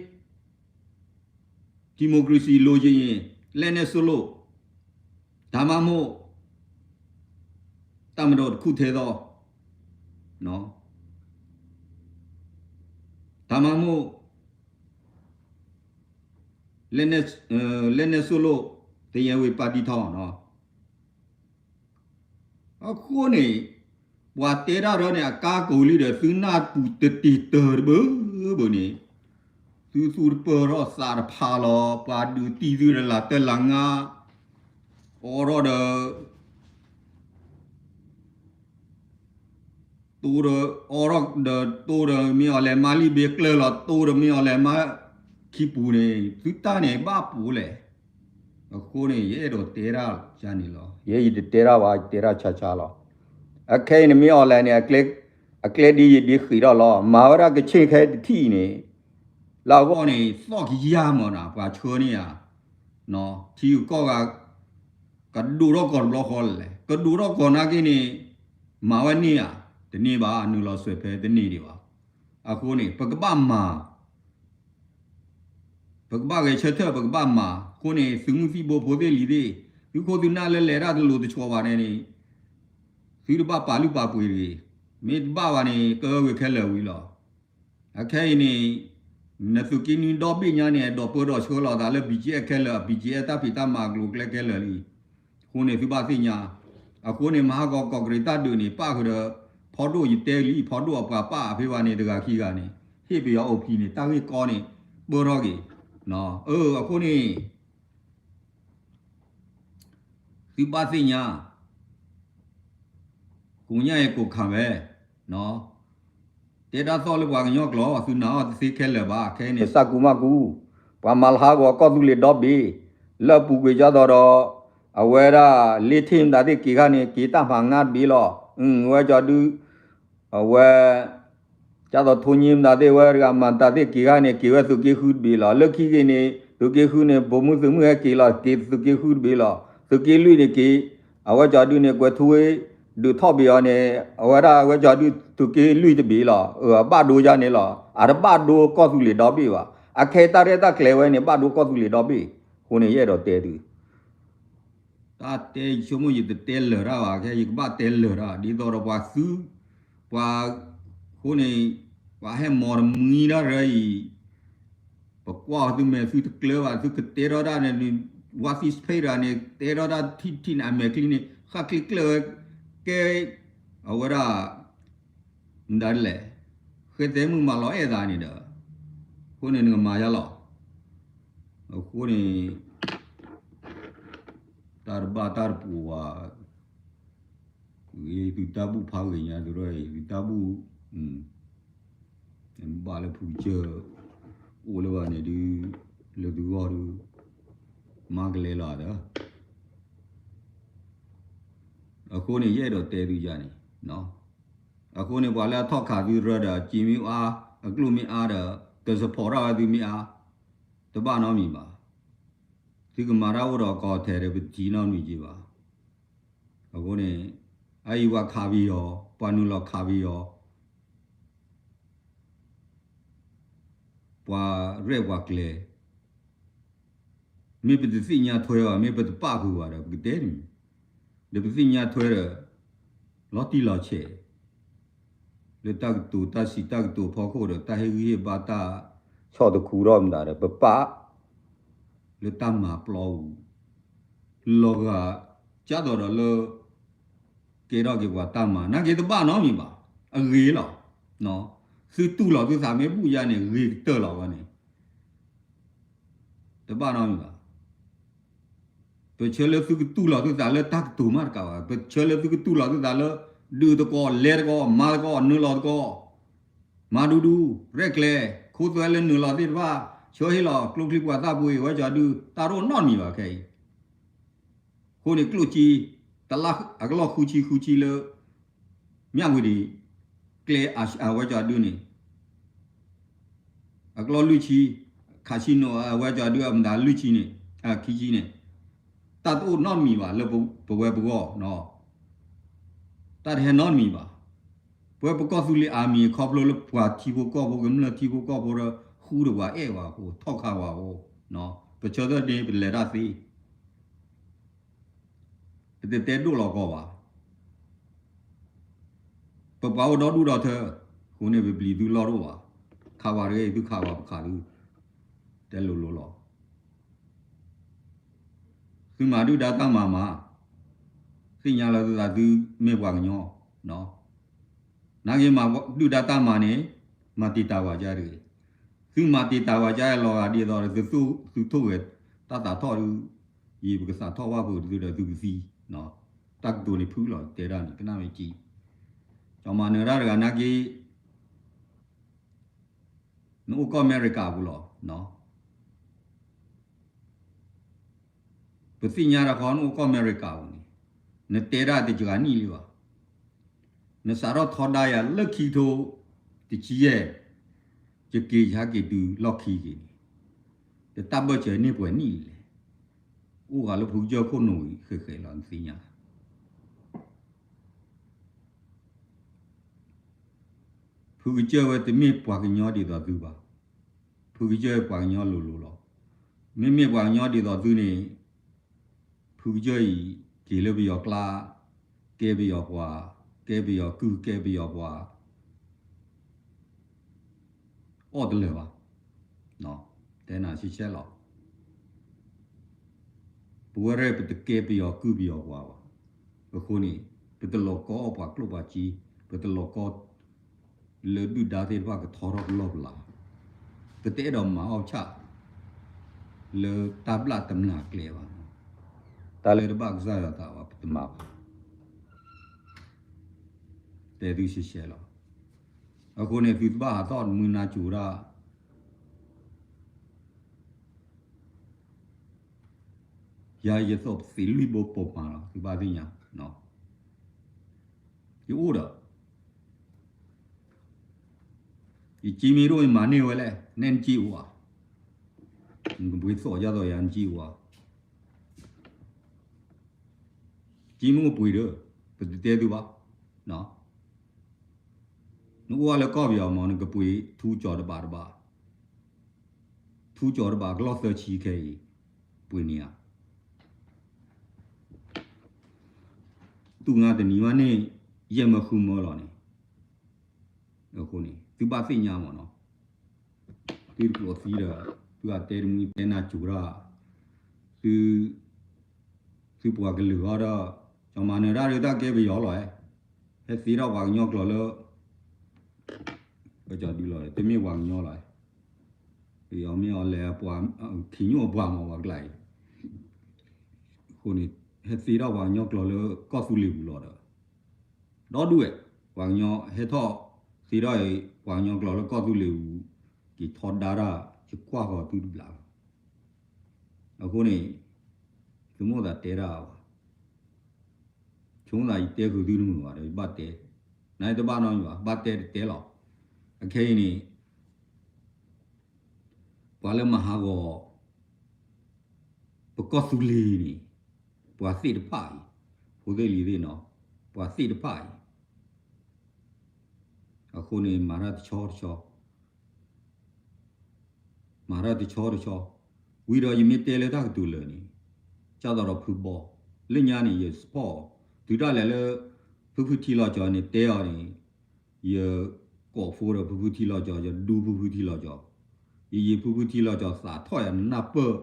ဒီမိုကရေစီ လိုချင်ရင် လက်နက်စွန့်လို့ ဒါမှမဟုတ် တပ်မတော်တစ်ခုထဲသော ဒါမှမဟုတ် လက်နက်စွန့်လို့ တရားဝင်ပါတီထောင် အဃိန့ၣ် ပှၤတဲတၢ်ဒီးန့ၣ် အကါကိာ်လံဒီး သုနၢ်ပူၤတတ့ၤတၢၤတဘၢဘၢန့ၣ် သုသူၣ်တပၢၢ်ထီၣ်သးတဖးလီၤ ပှၤဒုးတံၢ်သုတလးတၢ်လးငါ အိးထီၣ်ဒီး တိၢ်ဒီး အိးထီၣ်ဒီးတိၢ်ဒီး မ့ၢ်အီၤလဲၤမါလံာ်ဘ့ကျၢၢ်လီၤ တိၢ်ဒီးမ့ၢ်အီၤလဲၤမါခံပူၤန့ၣ် သုတၢ်န့ၣ်ဘၣ်ပူၤလဲၣ်. အဃိန့ၣ် ယအဲၣ်ဒိးတဲဒၣ်ယၤန့ၣ်လီၤ. ယဲယတတဲဒၣ်ဘၣ် ယတဲဒၣ်ဆါဆါလီၤ. အခဲအံၤန့ၣ်မ့ၢ်အီၤလဲၤန့ၣ် အကျဲဒ်ယဒ်ဃံးထီၣ်လီၤ မၤဝဲဒၣ်ကဆ့ၣ်ခဲတထံၣ်အံၤန့ၣ် လၢအဂီၢ်န့ၣ် သီၣ်ကယၢ်မးနီၤ ပှၤဆှၢန့ၢ်ဧါ ထံဂုၤကီၢ်ဂၤ ကဒိးထီၣ်ကီၤတဘျီဃီလဲၣ် ကဒိးထီၣ်ကီၤနာ်က့န့ၣ် မၤဝဲန့ၢ်ဧါ တန့ၢ်ဘၣ် နုာ်လီၤစွဲးဖဲတန့ၢ်ဒံးဘၣ်. အဃိန့ၣ် ပကဘၣ်မၤ ပကဘၣ်ဂဲၤဆၢထၢၣ် ပကဘၣ်မၤ အဃိန့ၣ် သုးမုၢ်သံၣ်ဘိဖိသ့ၣ်လံၤသ့ၣ် သုးခိၣ်သုးနၢ်လၢလဲၤတၢ်တလိၤတဆီဘၣ်န့ၣ်န့ၣ် သုတဘၣ်ပာ်လုၢ်ပာ်ပှ့ၤတဂ့ၤ. မ့ၢ်တဘၣ်ဘၣ်န့ၣ် ကဂဲၤခဲလၢာ်ဝံၤလီၤ. အခဲအံၤန့ၣ် နသုးက့နွံဒီဘ့ၣ်ညါန့ၣ် ဒီးပၢဒီးဆှၢလီၤသးလၢ BGF ခဲလၢာ် BGF တၢ်ဖံးတၢ်မၤအကျိၤအကျဲခဲလၢာ်လံ. အဃိန့ၣ် သုဘၣ်သ့ၣ်ညါ အဃိန့ၣ် မဟါဂီၤကီၢ်ကရံးတၢ်ဒုးန့ၣ် ပၣ်ဃုာ်ဒီး ဖီဒိၣ်ယတဲလံ ဖီဒိၣ်အပှၤပၣ်အဖဲဘၣ်န့ၣ် တဂၤခံဂၤန့ၣ် ဟ့ၣ်ပယီၤအိၣ်ဖံးန့ၣ် တၢ်ဂ့ၢ်ကီန့ၣ် ပၢထီၣ်က့ၤ. အဃိန့ၣ် သုဘၣ်သ့ၣ်ညါ ကိးညါအံၤကိးခါဝဲ တဲတၢ်သီၣ်လၢပှၤကညီကျိာ် သုနာ်အီၤတသ့ခဲလၢာ်ဘၣ် ခဲအံၤန့ၣ် သးကူမးကူ ပှၤမၤလၤဟးဂီၤကီၢ်သူလ့ၤဒီဘ့ၣ် လၢအပူၤကွံာ်ကၢ်သိးဒီး အဝဲဒၣ် လ့ထ့ၣ်မတၤသ့ၣ်က့ၤခါန့ၣ် က့ၤတၢ်မၤငါတဘ့ၣ်လီၤ. အဝဲကၠီဒု အဝဲ ကၠၢ်သိးထိည့မတၤသ့ၣ်ဝဲတဂၤမၤတၢ်သ့ၣ်က့ၤခါန့ၣ် က့ၤဝဲသုးက့ဃုတဘ့ၣ်လီၤ. လၢခံက့ၤန့ၣ် သုးက့ဃုန့ၣ် ပိာ်မုၣ်သုးမုၢ်ဟဲက့ၤလီၤ က့ၤသုးက့ဃုတဘ့ၣ်လီၤ. သုးက့လွံၢ်န့ၣ်က့ၤ အဝဲကၠီဒုန့ၣ် ကွဲၤထူဝ့ ဒုးထီၣ်ဘ့ၣ်အီၤန့ၣ် အဝဲဒၣ်အဝဲကၠီဒုသုးက့လွံၢ်တဘ့ၣ်လီၤ. အဘၣ်ဒိယါန့ၣ်လီၤ. အတဘၣ်ဒိကီၢ်သူလ့ၤဒီဘ့ၣ်ဘၣ်. အခဲအံၤတၢ်ရဲၣ်တၢ်ကျဲၤဝဲန့ၣ် ဘၣ်ဒိကီၢ်သူလ့ၤဒီဘ့ၣ်. အဃိန့ၣ် ယအဲၣ်ဒိးတဲသု တၢ်တဲယဆိကမိၣ်ယတတဲလၢာ်တၢ်ဘၣ် ခဲယကဘၣ်တဲလၢာ်တၢ် ဒ်သိးဒီးပှၤသု ပှၤ အဃိန့ၣ် ပှၤဟဲမီတမှံတၢ်ရၢအံၤ ပကွၢ်သုမဲာ်သုတကျၢၤဘၣ် သုကတဲထီၣ်တၢ်န့ၣ် ဝါသံစဖ့တဂၤန့ၣ် တဲထီၣ်တၢ်ထံၣ်ထံၣ်န့ၣ် အမဲာ်ချံန့ၣ် ဃၣ်ချံကျၢၢ်ဝဲ ကဲ အဝဲဒၣ် မတၤဒ်လဲၣ် ဃဲသဲမုၣ်မၤလီၤအဲၣ်သးန့ၣ်ဒီး အဃိန့ၣ်နကမၤယါလီၤ. အဃိန့ၣ် တၢ်တဘၣ်တၢ်တပူၤဘၣ် ဂ့ၤသုတၢ်ဘူၣ်ဖးဂ့ၤညါသုထီၣ်အံၤ သုတၢ်ဘူၣ် ဘၣ်လၢဖုကစၢၢ် အိၣ်လၢၤဘၣ်န့ၣ်ဒုး လၢသုဂီၢ်ဒုး မၤကလဲၤလီၤဒီး အဃိန့ၣ် ယအဲၣ်ဒိးတဲသုယါန့ၣ် အဃိန့ၣ် ပှၤလၢအထီၣ်ခးသုရၢဒီး အစ့မ့ၢ်အါ အကျိၣ်မ့ၢ်အါဒီး တsupportထီၣ်ဝဲသုမ့ၢ်အါ တဘၣ်နီတမံၤဘၣ်. သုကမၤတၢ်အိၣ်ဒီးကီၢ်ထဲးဒီးပတထံၣ်နီတမံၤက့ၤဘၣ်. အဃိန့ၣ် အအံၤပှၤခးပယီၤ ပှၤနုာ်လီၤခးပယီၤ ပှၤရဲၣ်ပှၤကျဲၤ မ့ၢ်ပတသ့ၣ်ညါထွဲဘၣ် မ့ၢ်ပတပၣ်ဃုာ်ဘၣ်ဒီး ပကတဲတမံၤ ဒီးပသ့ၣ်ညါထွဲဒီး လီၤတံၢ်လီၤဆဲး လၢတၢ်ကတိၤတၢ်စံးတၢ်ကတိၤဖီခိၣ်ဒီး တၢ်ဟ့ၣ်ဂံၢ်ဟ့ၣ်ဘါတၢ်ဆီၣ်တခူထီၣ်မတၤဒီး ပပၣ် လၢတၢ်မၤပျီပူၤ လီၤဂာ် ကၢ်သိးဒီးလၢ ကဲထီၣ်က့ၤပှၤတၢ်မၤ နာ်က့တဘၣ်နီတမံၤဘၣ် အဂ့ၤလီၤ. သုတူၢ်လိာ်သုသးမ့ၢ်ဘူၣ်ယါန့ၣ် ဂ့ၤကတၢၢ်လီၤဝဲန့ၣ် တဘၣ်နီတမံၤဘၣ်. ပဆၢလၢသုကတူၢ်လိာ်သုသးလၢတၢ်ကတိၤမးတကးဘၣ် ပဆၢလၢသုကတူၢ်လိာ်သုသးလၢ ဒုးတကီၢ် လဲၤတကီၢ် မၤတကီၢ် နုာ်လီၤတကီၢ် မၤဒူဒူ ရဲၣ်ကျဲၤ ခိသွဲလၢနုာ်လီၤသ့ၣ်တဖၣ် ဆှၢဟ့ၣ်လီၤ ကျိချံမျိာ်သၣ်ပှ့ၤ ဝဲကၠီဒု တၢ်တအိၣ်နီတမံၤဘၣ်ခဲအံၤ. အဃိန့ၣ်ကျိၣ်စ့ တလါအကလီၢ်ဃုဆံဃုဆံလၢ မၠၣ်ဝတံၤ ကျဲအဝဲကၠီဒုန့ၣ် အကလီၢ်လွံၢ်ဆံ ခးဆံနိၣ်အဝဲကၠီဒုအမတၤလွံၢ်ဆံန့ၣ် ခံဆံန့ၣ် တၢ်တအိၣ်နီတမံၤဘၣ်လၢပဝဲပဂီၢ်နီၤ. တၢ်တဟဲနီတမံၤဘၣ်. ပဝဲပကီၢ်သူလ့ၤအမံၤ ခီဖျိလၢပှၤထံဖိကီၢ်ဖိ ကမျၢၢ်ထံဖိကီၢ်ဖိဒီး ဃူဒီးပှၤအဲၣ်ဝဲအဃိ ထီၣ်ခးဝဲအဃိ, ပဆၢထၢၣ်န့ၣ်ပလဲၤတၢ်သ့ ပတတဲဒိၣ်လီၤကီဘၣ်. ပပှၤအိၣ်ဒီဒူၣ်ဒီထၢ, အဃိန့ၣ်ပပျံၤသုလီၢ်တအိၣ်ဘၣ်. ခးဝဲတဂ့ၤ သုခးဝဲပခးသု, တဲလိၤလိၤလီၤ. သုမၤဒုၣ်ဒါတၢ်မၤမၤ, သ့ၣ်ညါလၢသုသးသုမ့ၢ်ပှၤကညီ, နာ်က့မၤဒုၣ်ဒါတၢ်မၤန့ၣ် မၤတံာ်တာ်ဝဲဒၣ်တဂ့ၤ. သုမၤတံာ်တာ်ဝဲဒၣ်လီၤဂာ်ဒ်သိး သု, သုထိၣ်ဂဲၤ တၢ်သးထီၣ်ဒုး, ယံာ်ပကသးထီၣ်ဘၣ်ဖုးသုဒီးသုကသံ, တၢ်ကတိၤန့ၣ်ဖုလီၤ တဲဒၣ်န့ၣ် ကနၣ်မ့ၢ်ကံ, ကၠီၤမၤနၢၤတၢ်တဂၤနာ်က့ နအိၣ်ကီၢ်အမဲရကၤပူၤလီၤ. ပသ့ၣ်ညါတၢ်ဃီနအိၣ်ကီၢ်အမဲရကၤပူၤန့ၣ်, နတဲဒၣ်တစှၤနံၣ်လံဘၣ်. နစးထီၣ်ထီဒါယၤလၢခံကထိတဆံယဲၢ်, ယက့ၤယဟဲက့ၤတုၤလီၢ်ခံက့ၤန့ၣ်, တၢ်ဘၢၣ်စၢၤန့ၢ်ပှဲၤနံၣ်လဲၣ်. အိၣ်ဂၤလၢဖုကစၢၢ်ခိၣ်နူာ်ဝံၤဃဲးဃဲးလီၤ နသ့ၣ်ညါ ဖုကစၢၢ်ဝဲတမ့ၢ်ပှၤကညီဒ်သိးသုဘၣ်. ဖုကစၢၢ်ပှၤကညီလိၤလိၤလီၤ. မ့မ့ၢ်ပှၤကညီဒ်သိးသုန့ၣ်, ဖုကစၢၢ်အံၤ က့ၤလၢပယီၤကျါ, ကဲပယီၤပှၤ, ကဲပယီၤကုၢ် ကဲပယီၤပှၤ အီၣ်တလၢာ်ဘၣ်. တဲနၤဆံဆဲလီၤ. ပဝဲရဲၣ်ပတကဲပယီၤကုၢ်ပယီၤပှၤဘၣ်. အဃိန့ၣ် ပတလီၤကီအီၣ်ပှၤကျိၣ်ပှၤစ့, ပတလီၤကီ လၢဒုၣ်ဒါသ့ၣ်တဖၣ်ကထီထီၣ်ပလီၢ်ပလၤ, ပတအဲၣ်ဒိးမၤအီၣ်ဆၣ် လၢတၢ်ဘျၣ်တမျၢ်ကျဲဘၣ်. တၢ်လၢတဘၣ်ကစၢ်ယွၤသးဘၣ် ပတမၤဘၣ်. တဲသုဆံဆဲလီၤ. အဃိန့ၣ် သုတဘၣ်ဟးထီၣ်မုၢ်နၤစူၤဒၣ် ယၤယသိးပသံးလွံၢ်ဘိပိာ်မးလီၤ သုဘၣ်သ့ၣ်ညါ, ယအိၣ်ဒီး ယကံမ့ၢ်တအိၣ်ယမၤန့ၢ်ဝဲလဲၣ် နဲနကံအိၣ်ဧါ, နကပှ့ၤသိးယၤသိးယၤနကံအိၣ်ဧါ, ကံမ့ၢ်အိၣ်ပှ့ၤဒီး ပတတဲသုဘၣ်, နအိၣ်ဝဲလၢကီၢ်ပယီၤမး နကပှ့ၤထူကၠီၤတဘးတဘး ထူကၠီၤတဘးကလီၢ်သၢဆံခဲအံၤ ပှ့ၤန့ၢ်ဧါ, တူၢ်ငါတနံၤမးန့ၣ် ယဲၢ်မၢဃုမၢလီၤန့ၣ်, အဃိန့ၣ် သုဘၣ်သ့ၣ်ညါမးနီၤ, သုတကျိးသံဒီး သုအတဲတမုၢ်တဲနၤစူၤဒၣ်, သု သုပှၤကလုာ်အီၤဒီး ကၠီၤမၤနၢၤတၢ်ဒုးတၢ်ကဲပယီၤလီၤ, ဟဲသ့ထီၣ်ပှၤကညီကျိာ်လၢ ကၠီၤဒုလီၤ တမ့ၢ်ပှၤကညီလီၤ, ပယီၤမ့ၢ်အီၤလဲၤပှၤ ခံညိၣ်အပှၤမၤပှၤကျါအံၤ, အဃိန့ၣ် ဟဲသ့ထီၣ်ပှၤကညီကျိာ်လၢကီၢ်သူလ့ၤပူၤလီၤဒီး ဒီဒူၣ်ဝဲ, ပှၤကညီဟဲထီၣ်သ့ထီၣ်အံၤ ပှၤကညီကျိာ်လၢကီၢ်သူလ့ၤပူၤ က့ၤထီဒါတၢ် ယကွၢ်ဃီၤသုတဘျီလီၤ. အဃိန့ၣ် သုမိၣ်သးတဲတၢ်ဘၣ်, ဆိမိၣ်သးယတဲဃုာ်သုတမုာ်ဘၣ်ဒီး ယဘၣ်တဲ, နယတဘၣ်နီတမံၤဘၣ်, ဘၣ်တဲတတဲလီၤ. အခဲအံၤန့ၣ် ပှၤလၢမၤဟးဂီၤ ပကီၢ်သူလ့ၤန့ၣ် ပှၤသ့ၣ်တဖၣ်အံၤ, ဖိသ့ၣ်လံၤသ့ၣ်နီၤ, ပှၤသ့ၣ်တဖၣ်အံၤ, အဃိန့ၣ် မၤတၢ်တဆီတဆီ မၤတၢ်တဆီတဆီ, ဝံၤဒီးယမ့ၢ်တဲလၢတၢ်ကတိၤလၢာ်န့ၣ်, ကၢ်သိးဒီးဖုဘီ, လၢညါန့ၣ် ယ support, တုၤဒၣ်လဲာ်လၢ ဖုဖုထံလီၤကၠီၤန့ၣ်တဲအီၤန့ၣ်, ယကိးဖိဒီးဖုဖုထံလီၤကၠီၤ, ယဒူဖုဖုထံလီၤကၠီၤ, ယယံာ်ဖုဖုထံလီၤကၠီၤသးထီၣ်ယၤ နနၢ်ပၢၢ်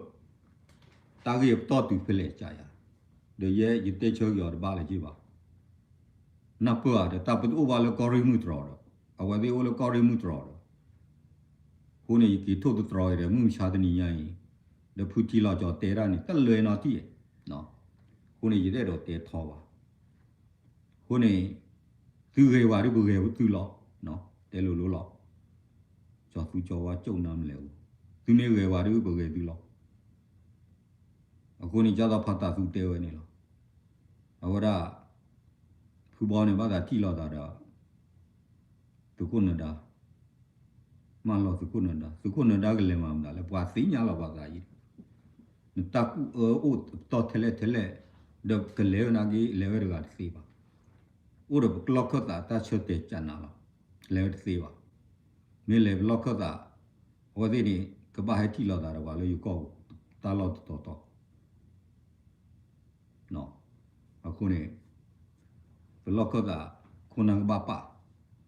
တၢ်ဂ့ၢ်အပတီၢ်တုၤဖဲလဲၣ်ကယၤ, ဒီးယဲယတဲဆၢက့ၤအီၤတဘၣ်လၢၤက့ၤဘၣ်. နၢ်ပၢၢ်ဧါ ဒီးတၢ်ပတအိၣ်ဘၣ်လၢကီၢ်ရ့ၣ်မုၢ်တြီၤဒီး, အဝဲသ့ၣ်အိၣ်လၢကီၢ်ရ့ၣ်မုၢ်တြီၤဒီး, အဃိန့ၣ် ယက့ၤထိၣ်သတြီၤအံၤဒီး မုၢ်မဆါတနံၤညါအံၤ, ဒီးဖုထံလီၤကၠီၤတဲတၢ်န့ၣ် တလၢနီတံၢ်, အဃိန့ၣ် ယတအဲၣ်ဒိးတဲထီဘၣ်. အဃိန့ၣ် သုဂဲၤဝဲဒၣ်ပဂဲၤသုလီၤ, တဲလိၤလိၤလီၤ. ကၠီၤသူကၠီၤဝါကၠိၣ်နါမလဲၣ်အူ, သုမ့ၢ်ဂဲၤဝဲဒၣ်ပဂဲၤသုလီၤ. အဃိန့ၣ် ကၢ်သိးဖါတၢ်သူတဲဝဲန့ၣ်လီၤ. အဝဲဒၣ် ဖုဘီန့ၣ် ဘၣ်သးထံၣ်လိာ်သးဒီး သုးခိၣ်နၢၤဒါ, မၢလီၤသုးခိၣ်နၢၤဒါ, သုးခိၣ်နၢၤဒါကလဲၤမၤမတၤလဲၣ်, ပှၤသ့ၣ်ညါလီၤပှၤသးအံၤ, နတၢ်ကူၣ်အၢအိၣ်တပတီၢ်ထဲလဲၣ်ထဲလဲၣ်, ဒီးကလဲၤဝဲနာ်က့ လဲၤဝဲတဂၤတသ့ဘၣ်. အိၣ်ဒီးပလီၢ်ခၢၣ်သးတၢ်ဆၢတဲာ်ကနၤလီၤ. လဲၤဝဲတသ့ဘၣ်. မ့ၢ်လဲၤပလီၢ်ခၢၣ်သး အဝဲသ့ၣ်န့ၣ် ကဘၣ်ဟဲထံၣ်လိာ်သးဒီးပှၤလၢယိၤကီၢ်ပူၤ တၢ်လီၢ်တတီၤတီၤ အဃိန့ၣ် ပလီၢ်ခၢၣ်သး ခိၣ်နၢ်ကဘၣ်ပာ်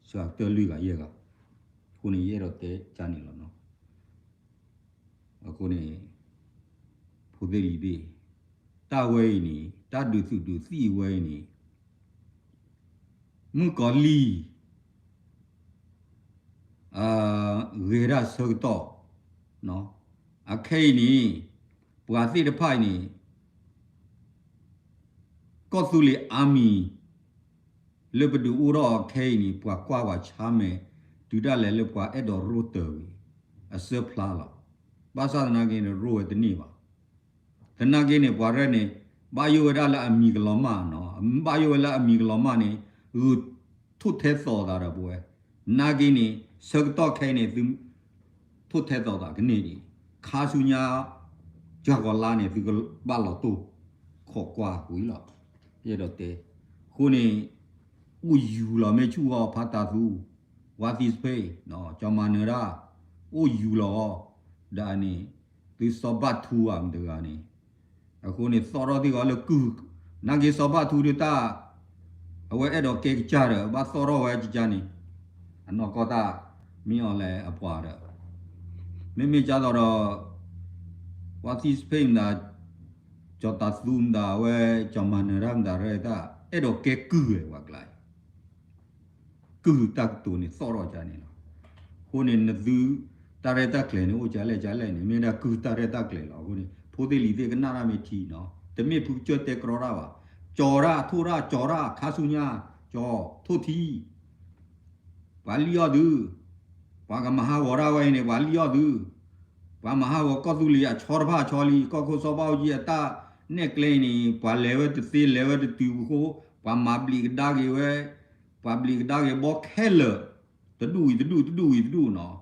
စှၤကတၢၢ်လွံၢ်ဂၤယဲၢ်ဂၤ အဃိန့ၣ် ယအဲၣ်ဒိးတဲကါန့ၣ်လီၤ. အဃိန့ၣ် ဖိသ့ၣ်လံၤသ့ၣ် တၢ်ဝဲအံၤန့ၣ် တၢ်ဒုးသုးဒုးသံၣ်ဝဲအံၤန့ၣ် မုၣ်ကီၤလံၢ် ဂဲၤဒၣ်ဆၢကတီၢ် အခဲအံၤန့ၣ် ပှၤသ့ၣ်တဖၣ်အံၤန့ၣ် ကီၢ်သူလ့ၤ army လၢပဒုးအိၣ်ထီၣ်အခဲအံၤန့ၣ် ပှၤကွၢ်ပှၤဆါမဲာ် တုၤဒၣ်လဲာ်လၢပှၤအဲၣ်ဒိးရိၣ်တၢၤဝံၤ အစၢဖျါလီၤ. ဘၣ်ဆၣ်သနာ်က့န့ၣ် ရိၣ်ဝဲတန့ၢ်ဘၣ်. သနာ်က့န့ၣ် ပှၤရဲၣ်န့ၣ် ဘၣ်ယိၣ်ဝဲဒၣ်လၢအမံၤကလီၤမၢ်နီၤ, ဘၣ်ယိၣ်ဝဲလၢအမံၤကလီၤမၢ်န့ၣ် ဂုာ်ထိၣ်ထဲသိးသးဒီးပဝဲ, နာ်က့န့ၣ် ဆၢကတီၢ်ခဲအံၤန့ၣ် သု ထိၣ်ထဲသိးသးကန့ၢ်ဒံး, ခါဆူညါ ယၤကီၤလါန့ၣ် သုကဘၣ်လီၤတိၢ်ခိးကွၢ်ဝံၤလီၤ. ယအဲၣ်ဒိးတဲ, အဃိန့ၣ် အိၣ်ယူၤလီၤ မ့ၢ်ဆူၣ်အီၤဖးတၢ်သူ, ဝါသံစဖ့, ကၠီၤမၤနၢၤဒၣ်, အိၣ်ယူၤလီၤ, ဒီးန့ၣ် သုစီၤဘၣ်ထူဧါမတၤတဂၤန့ၣ်, အဃိန့ၣ် သီၣ်ထီၣ်သ့ၣ်ဂီၤလၢကုၢ်, နာ်က့စီၤဘၣ်ထူဒုးတၢ် အဝဲအဲၣ်ဒိးကဲကစၢ်ဒီး ဘၣ်သီၣ်ထီၣ်ဝဲကစၢ်န့ၣ်, အနီၢ်ကီၢ်တၢ် မ့ၢ်အီၤလဲၣ်အပှၤဒီး, မ့မ့ၢ်ကၢ်သိးဒီး ဝါသံစဖ့မတၤ ကၠီၤတၢ်သူမတၤ အဝဲကၠီၤမၤနၢၤဒၣ်မတၤရဲၣ်တၢ် အဲၣ်ဒိးကဲကုၢ်ဝဲပှၤကျါအံၤ ကုၢ်တၢ်ကတိၤန့ၣ်သီၣ်ထီၣ်ကန့ၣ်လီၤ. အဃိန့ၣ် နသုတၢ်ရဲၣ်တၢ်ကျဲၤန့ၣ် အိၣ်ကလဲၣ်ကလဲၣ်န့ၣ် မ့ၢ်ဒၣ်ကုၢ်တၢ်ရဲၣ်တၢ်ကျဲၤလီၤ. အဃိန့ၣ် ဖိသ့ၣ်လံၤသ့ၣ်ကနၣ်တၢ်မ့ၢ်ထံနီၤ, တမ့ၢ်ဖုကစၢၢ်တဲကြီတၢ်ဘၣ်, ကၠီၤတၢ်ထိၣ်တၢ်ကၠီၤတၢ်ခါဆူညါ, ကၠီၤထိၣ်ထံ ပှၤလံၣ်အီၣ်သု, ပှၤကမၤဟးဂီၤတၢ်ဝဲအံၤန့ၣ် ပှၤလံၣ်အီၣ်သု, ပှၤမၤဟးဂီၤကီၢ်သူလ့ၤအဆီတဖၣ်အဆီလံ, ကီၢ်ခိၣ်စီၤဘၣ်အူကၠံအတၢ်နဲၣ်ကျဲအံၤန့ၣ် ပှၤလဲၤဝဲတသ့လဲၤဝဲတတုၤပူၤဃိ, ပှၤမၤဘျံးကဒါက့ၤဝဲ, ပှၤဘျံးကဒါက့ၤဘီခဲလၢာ်, တဒူၣ်ဝံၤတဒူၣ် တဒူၣ်ဝံၤတဒူၣ်နီၤ,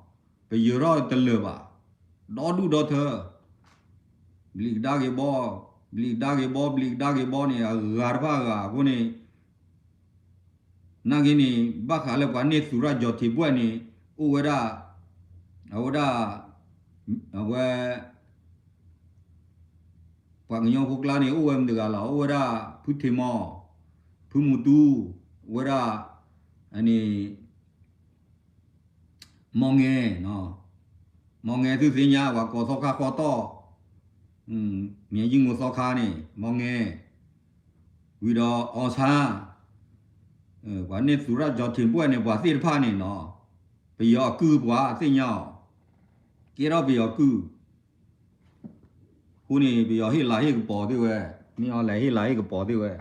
ပယၢၤထီၣ်တလၢာ်ဘၣ်, ဒီဒူၣ်ဒီထၢ, ဘျံးကဒါက့ၤဘီ, ဘျံးကဒါက့ၤဘီ ဘျံးကဒါက့ၤဘီန့ၣ် အဂၤတဖၣ်အဂၤအဃိန့ၣ် နာ်က့န့ၣ် ဘၣ်ဃးလၢပှၤန့ၢ်သူရၢ်ကၠီၤထံးဘှဲၣ်န့ၣ် အိၣ်ဝဲဒၣ်, အဝဲဒၣ်, အဝဲ, ပှၤကညီဖိကျါန့ၣ် အိၣ်ဝဲမတၤတဂၤလီၤ, အိၣ်ဝဲဒၣ် ဖုထံးမီ, ဖုမူတူ, အိၣ်ဝဲဒၣ်, အန့ၣ် မီၢ်ငဲ, မီၢ်ငဲသုသ့ၣ်ညါ ပှၤကိးသီခါဃီတီၢ်, မ့ၢ်ယံၢ်မိၢ်သီခါန့ၣ် မီၢ်ငဲ, ဝံၤဒီးအီၣ်ဆါ, ပှၤန့ၢ်သူရၢ်ကၠီၤထံးဘှဲၣ်န့ၣ် ပှၤသ့ၣ်တဖၣ်န့ၣ်နီၤ, ပယီၤအကုၢ်ပှၤသ့ၣ်ညါအီၤ, ကဲထီၣ်ပယီၤကုၢ် အဃိန့ၣ် ပယီၤဟ့ၣ်လၤဟ့ၣ်ကပီၤသ့ၣ်ဝဲ, မ့ၢ်အီၤလဲၤဟ့ၣ်လၤဟ့ၣ်ကပီၤသ့ၣ်ဝဲ,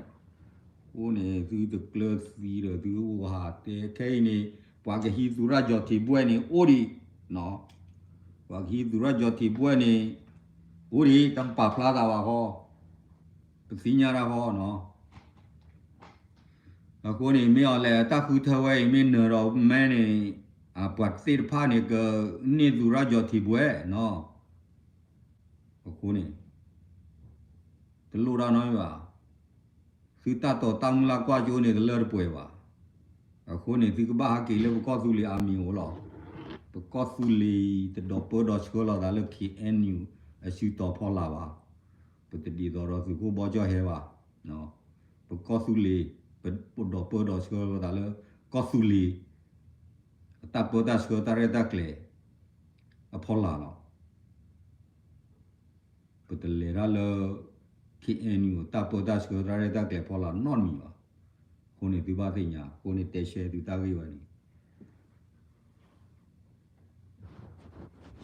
အဃိန့ၣ် သုတကျၢၤသံဒီးသုအိၣ်ဟးတဲခဲအံၤန့ၣ် ပှၤကဟံးသူရၢ်ကၠီၤထံးဘှဲၣ်န့ၣ် အိၣ်ဒံး, ပှၤကဟံးသူရၢ်ကၠီၤထံးဘှဲၣ်န့ၣ် အိၣ်ဒံး တၢ်ပာ်ဖျါသးဘၣ်ဃီ, ပသ့ၣ်ညါတၢ်ဃီနီၤ. အဃိန့ၣ် မ့ၢ်အီၤလဲၤတၢ်ဃုထၢဝဲအံၤ မ့ၢ်နၢၤဒီးမ့ၢ်န့ၣ် ပှၤသ့ၣ်တဖၣ်န့ၣ် ကန့ၢ်သူရၢ်ကၠီၤထံးဘှဲၣ်နီၤ. အဃိန့ၣ် တလိၣ်တၢ်နီတမံၤဘၣ်. သုတၢ်တိာ်တၢ်မုၢ်လၢ်ကွၢ်ကၠိန့ၣ် တလၢတပှဲၤဘၣ်. အဃိန့ၣ် သုကဘၣ်ဟးက့ၤလၢပကီၢ်သူလ့ၤအမံၤအိၣ်လီၤ. ပကီၢ်သူလ့ၤတဒိးပၢဒီးဆှၢလီၤသးလၢ ခ့ၣ်အဲၣ်ယူၣ် အစုတီၤဖီလာ်ဘၣ်. ပတဒ်သိးဒီးသုးခိၣ်ဘီကၠီၣ်ဟဲဘၣ်. ပကီၢ်သူလ့ၤ ပဒိးပၢဒီးဆှၢလီၤသးလၢ ကီၢ်သူလ့ၤ အတၢ်ပၢတၢ်ဆှၢတၢ်ရဲၣ်တၢ်ကျဲၤအဖီလာ်လီၤ. ပတလဲၤတၢ်လၢ ခ့ၣ်အဲၣ်ယူၣ် တၢ်ပၢတၢ်ဆှၢတၢ်ရဲၣ်တၢ်ကျဲၤဖီလာ်နီတမံၤဘၣ်. အဃိန့ၣ်သုဘၣ်သ့ၣ်ညါ, အဃိန့ၣ်တဲရှဲသုတၢ်ဂ့ၢ်ဝဲန့ၣ်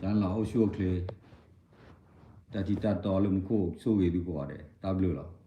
ကၢ်လီၤအိၣ်ဆူၣ်အိၣ်ချ့, တၢ်ထံၣ်တၢ်တီလၢမူခိၣ်ဆိၣ်ဂ့ၤသုကိးဂၤဒဲး, တၢ်ဘျုးလီၤ.